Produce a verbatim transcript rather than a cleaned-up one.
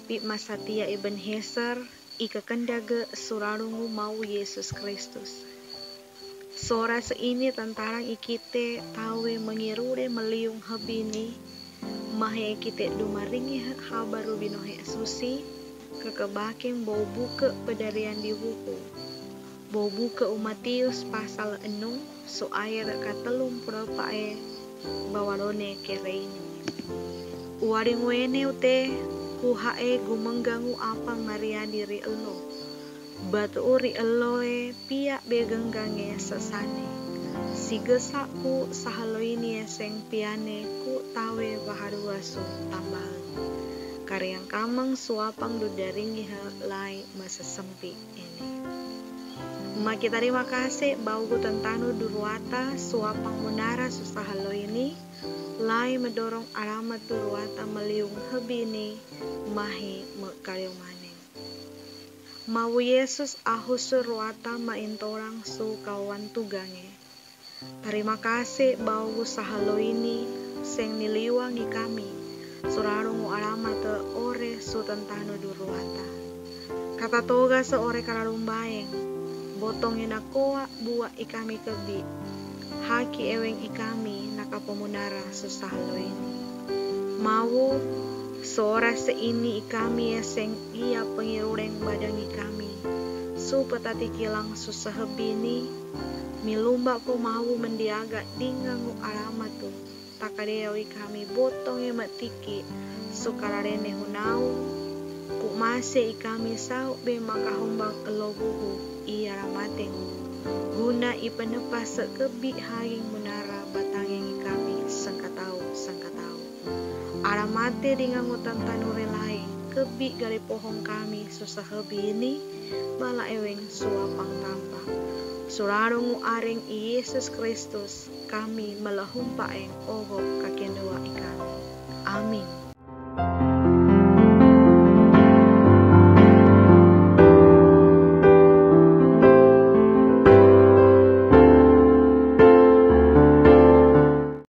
Bi masatia Ebenezer, i kakendage surarungu mau Yesus Kristus. Sora seini tantarang i kite tawe mengirude meliung hebini, mahe kite dumaringi habar rubinohe susi, kekebakeng bau buke pedarian di wuku. Bau buke u Matius pasal enung, su ayat katelung puluh pae, bawarone kereini. Uwari nguene ute, kuhae gumenggangu apa mariadi ri elo. Batu uri eloe pia begenggange sesane. Sigesaku sahaloini eseng piane ku tawe baharua su tambal. Kariang kamang suapang dudaringi he lai masesempi ini. Maki tarima kasih baugu tentanu duruata suapang munara susahaloini, lai medorong alamat duruata meliung hebini, mahi mekariomaneng. Mau Yesus ahusu ruata maintorang su kawan tugange. Tarima kasih baugu sahaloini seng niliwangi kami, surarungu alamate ore su tentanu duruata. Kata toga seore kalalumbaeng, botongi nakoa bua i kami kebi, haki eweng i kami nakapomunara susahaloini. Mau, sora seini i kami eseng ia pengirureng badangi kami, su petati kilang susahebini, milumba ko mau mendiaga dingangu alamatu, takadeau i kami botonge metiki, su kararene hunau, ku mase i kami sau be makahombang eloguhu, ia ramatengu. Guna i penepa sekebi haging munara batangeng i kami sengkatau, sengkatau. Alamate dingangu tentanu relai, kebi galipohong kami susahebini, bala eweng suapang tampa. Surarungu areng i Yesus Kristus, kami melehumpaeng ogo kakendua i kami. Amin.